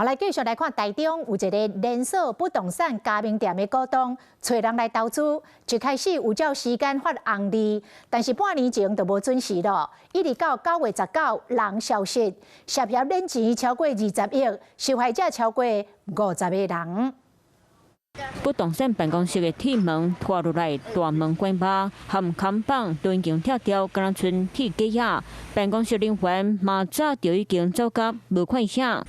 好，來繼續來看台中有一个連鎖不動產加盟店的股東，揣人來投資。一開始有照時間發紅利，但是半年前就無準時咯。一直到9月19，人消失，涉嫌騙錢超過20億，受害者超過50個人。不動產辦公室的鐵門拖落來，大門關閉，含看板斷牆拆掉，敢若賰鐵架仔。辦公室人員嘛早就已經走甲無看影。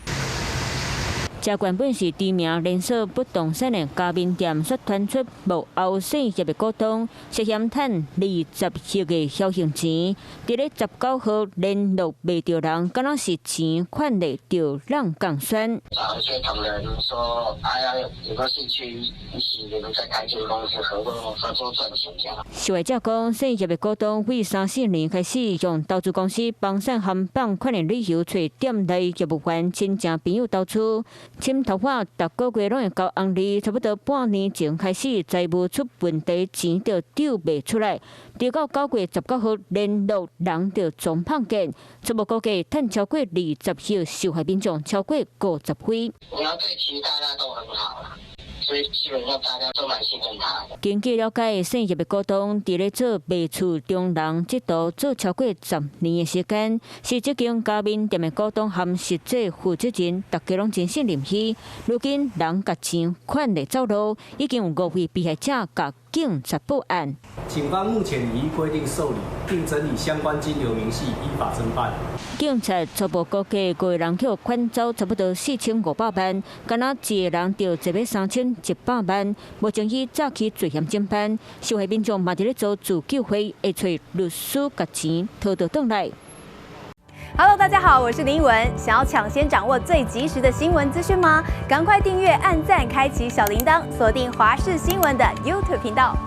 這原本是知名連鎖不動產的加盟店，卻傳出幕後細業的股東涉嫌趁20億的僥倖錢，佇咧19號聯絡袂著人，敢若是錢款的著人共酸。找一些同仁說，哎呀，有沒有興趣一起再開間公司合作合作賺錢這樣。受害者講，細業的股東為三四年開始用投資公司房產含放款的理由，揣店內業務員、親情朋友投資。深頭髮，逐個月攏會交紅利，差不多半年前開始財務出問題，錢就轉袂出來。直到9月19號聯絡人就總碰見，初步估計趁超過20億，受害民眾超過50位。你要對其實大家都很好啦，所以基本上大家都蠻信任他的。根據了解，細業的股東佇咧做賣厝中人，這度做超過10年的時間，是這間加盟店的股東和實際負責人，大家攏真信任伊。如今人共錢款的走路，已經有五位被害者共警察報案。警方目前已依規定受理，並整理相關金流明細，依法偵辦。警察初步估計，五個人去款走差不多4500萬，敢若一個人就這欲3100萬。目前以詐欺罪嫌偵辦，受害民眾嘛佇咧做自救會，會揣律師共錢討倒轉來。 Hello，大家好，我是林文。想要搶先掌握最及時的新聞資訊嗎？趕快訂閱、按讚、開啟小鈴鐺，鎖定華視新聞的 YouTube 頻道。